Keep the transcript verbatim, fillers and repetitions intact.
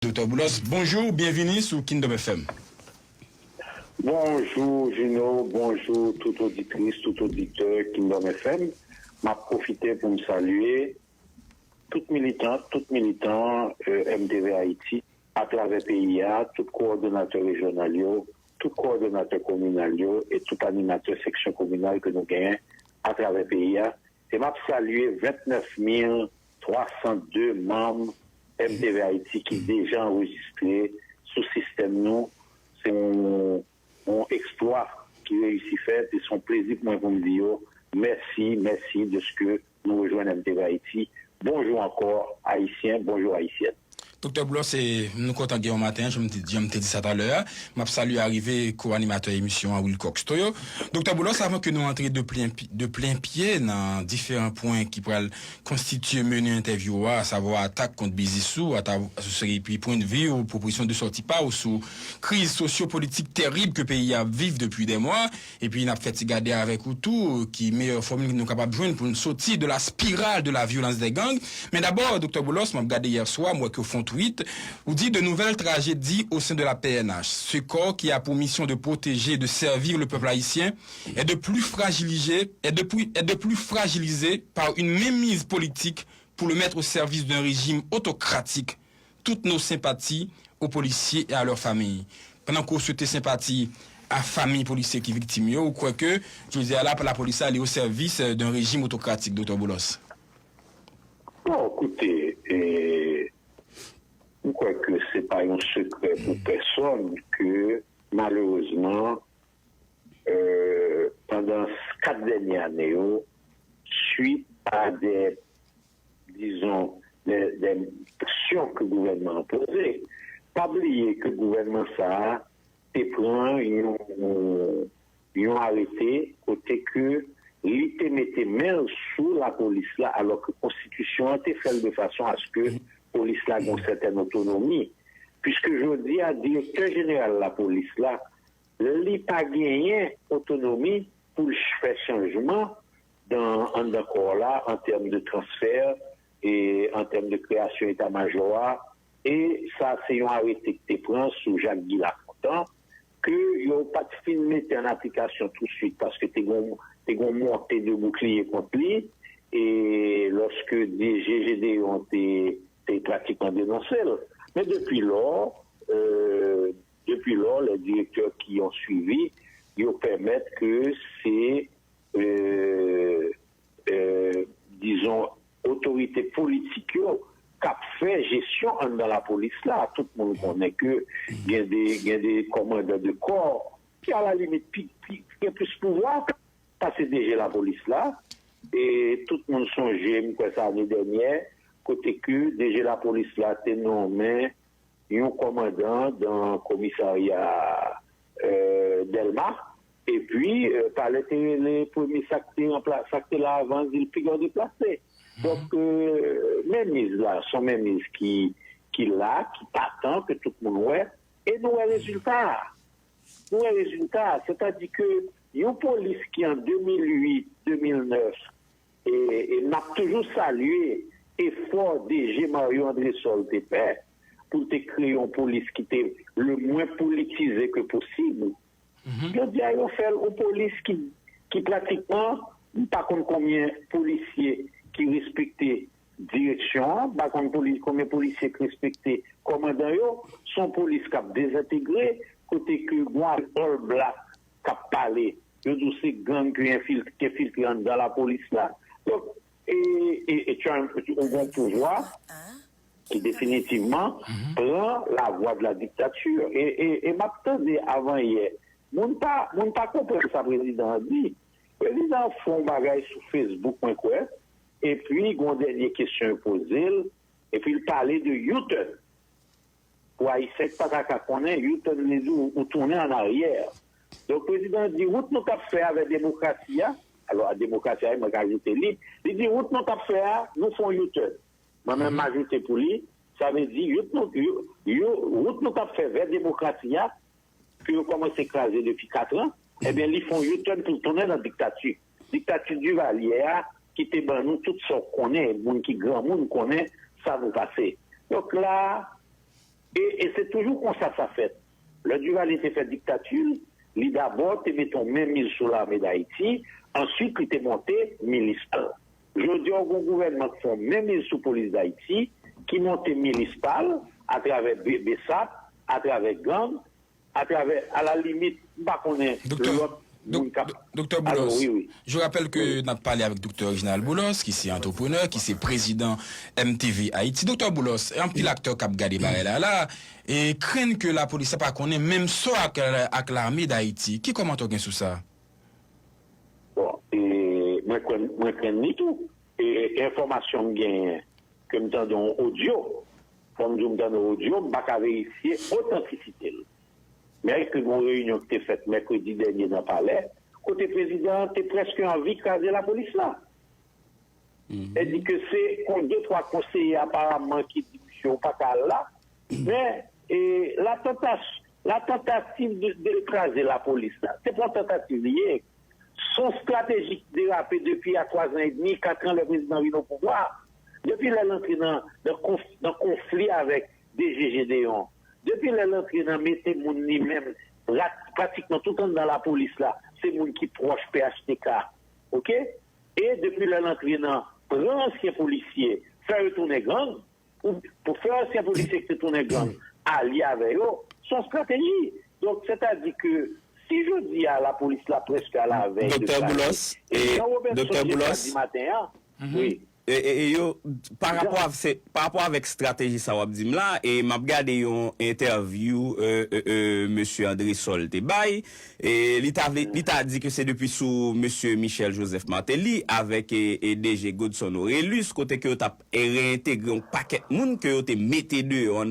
Doktè Boulos, bonjou, byenvini sou Kingdom F M. Bonjou Juno, bonjou tout oditris, tout oditè Kingdom F M. M ap pwofite pou m salye tout militant, tout militan M T V Ayiti atravè peyi a, tout kowòdonatè rejyonal yo, tout kowòdonatè kominal yo e tout animatè seksyon kominal ke nou genyen atravè peyi a. E m ap salye vennèf mil twa san de manm M T V Ayiti ki deja anrejistre sou sistèm nou. Se yon, yon eksplwa ki reyisi fèt e se yon plezi pou mwen pou m di yo mèsi, mèsi dèske nou rejwenn M T V Ayiti. Bonjou ankò, Ayisyen, bonjou, Ayisyèn. Doktè Boulos, se, nou kontan gen w maten an, jan m te, jan m te di sa talè a. M ap salye arive ko-animatè emisyon an, Wilcox Toyo. Doktè Boulos, avan ke nou antre de plen, de plen pye nan diferan pwen ki pral konstitye meni entèvyou a, asavwa atak kont biznis ou, epi pwennvi w, pwopozisyon de sòti pa w sou kriz sosyo-politik tèrib ke peyi a ap viv depi dè mwa, epi n ap fè ti gade avèk ou tou ki meyè fòmil nou kapab jwenn pou n soti de la spirale de la violence des gangs. Men dabò, Doktè Boulos, m ap gade yè swa, m wè ke w fè yon tweet, ou di de nouvelles tragédies au sein de la P N H. Ce corps qui a pour mission de protéger et de servir le peuple haïtien est de plus fragilisé, est de plus, est de plus fragilisé par une mainmise politique pour le mettre au service d'un régime autocratique. Toutes nos sympathies aux policiers et à leurs familles. Pandan ke w swete senpati a fanmi polisye ki viktim yo, ou kwè ke, jodi a la, lapolis la, li o sèvis, euh, d'un régime autocratique, Doktè Boulos? Bon, koute, e, m kwè ke se pa yon sekrè pou pèsonn ke, malerezman, euh, pandan kat dènye ane yo, suit a de, dizon, de, de sanksyon ke gouvènman an poze, pa bliye ke gouvènman sa a te pran yon, yon arete kote ke li te mete men l sou lapolis la, alò ke konstitisyon an te fè l de fason aske polis la gen yon sètèn otonomi. Piske jodi a, direktè jeneral lapolis la, li pa genyen otonomi pou l ch-, fè chanjman dan, anndan kò la, an tèm de transfè, e an tèm de kreyasyon eta majò a. E sa, se yon arete ki te pran sou Jacques Guy Lafontant, ke yo pa t fin mete an aplikasyon touswit, paske te gon, te gon monte de boukliye kont li, e lòske D G Gédéon te, te pratikman denonse l. Men depi lò, euh, depi lò, les directeurs qui ont suivi, yo pèmèt ke se, euh, euh, dizon, otorite politik yo k ap fè jesyon anndan lapolis la. Tout moun konnen ke gen de, gen de kòmandan de kò ki, a la limit, pi, pi, gen plis pouvwa pase D G lapolis la. E tout moun sonje, m kwè se ane dènyè, kote ke D G lapolis la te nonmen yon kòmandan dan komisarya, euh, Dèlma. Epi, euh, palè te rele premye sa k te ranpla-, sa k te la avan, di l piga w deplase. Donk, euh, menmiz la, se yon menmiz ki, ki la, ki patan, ke tout moun wè, e nou wè rezilta a. Nou wè rezilta a, sètadi ke yon polis ki an de mil uit, de mil nèf, e, e n ap toujou salye efò D G Mario Andrésol te fè pou l te kreye yon polis ki te le mwen politize ke posib. Jodi a, yo fè l yon polis ki, ki pratikman, m pa konn konbyen polisye ki respekte direksyon an, m pa konn poli-, konbyen polisye k respekte kòmandan yo. Se yon polis k ap dezentegre, kote ke gon All Black k ap pale, yo di w se gang ki enfil-, ki enfiltre anndan lapolis la. Donk, e, e, e Trump, ou gon pouvwa ki definitivman pran la voie de la dictature. E, e, e m ap tande avan yè, moun pa, moun pa konprann sa prezidan an di. Prezidan an fè yon bagay sou Facebook, mwen kwè, epi gon dènye kesyon yo poze l, epi l pale de U-turn. Pou Ayisyen k pa ta ka konnen, U-turn vle di ou, ou tounen an aryè. Donk, prezidan an di, wout nou t ap fè avè demokrasi a, alò, a demokrasi a, mwen ka ajoute li, li di, wout nou t ap fè a, nou fè yon U-turn. Mwen menm, m ajoute pou li, sa vle di, wout nou, yo, yo, wout nou t ap fè vè demokrasi a, ke yo kòmanse kraze depi kat an, ebyen, li fè yon U-turn pou l tounen nan diktati. Diktati Duvalier a, ki te ban nou tout sa w konnen, moun ki granmoun konnen sa nou pase. Donk la, E, e se toujou konsa sa fèt. Lè Duvalier te fè diktati l, li dabò te mete yon menmiz sou Lame d Ayiti, answit li te monte milis pa l. Jodi a, w gen yon gouvènman k fè yon menmiz sou Polis d Ayiti, ki monte milis pa l atravè B-, BSAP, atravè gang, atravè, alalimit, m pa konnen lòt moun k ap... Doktè Boulos, je rappelle que n ap pale avèk Doktè Reginald Boulos, ki se antreprenè, ki se prezidan M T V Haïti. Doktè Boulos, anpil aktè k ap gade bagay la la, e krenn ke lapolis la pa konnen menm sò ak, ak Lame d Ayiti. Ki kòmantè w gen sou sa? Bon, e mwen kwè, mwen kwè ni tou. E enfòmasyon m genyen, ke m tande yon odyo, fò m di w m tande yon odyo, m pa ka verifye otantisite l. Men ke gen yon reyinyon ki te fèt mèkredi dènye nan palè, kote prezidan an te prèske anvi kraze lapolis la. E di ke se kon de twa konseye aparamman ki di misye ou pa ka al la, men e, la tantas-, la tantativ de, de kraze lapolis la, se pa yon tantativ li ye. Se yon strateji ki derape depi a twa zan edmi, kat an, lè prezidan vin o pouvwa. Depi lè l antre nan, nan konf-, nan konfli avèk D G Gédéon, depi lè l antre nan mete moun li menm prat-, pratikman tout anndan lapolis la, se moun ki pwòch P H T K, oke? E depi lè l antre nan pran ansyen polisye, fè yo tounen gang, pou, pou fè ansyen polisye ki te tounen gang alye avè yo, se yon estrateji. Donk, sètadi ke si jodi a lapolis la prèske alavèy de kraze, e jan Robertson Jesca di maten an, wi. E, e, e yo, pa rapò avè, pa rapò avèk estrateji sa w ap di m la, e m ap gade yon entèvyou, e, e, e, mesye André Sol te bay, e li ta vle, li ta di ke se depi sou mesye Michel Joseph Martelly avèk, e, e, D G Godson Orélus, kote ke yo t ap, e, reyentegre yon pakèt moun ke yo te mete deyò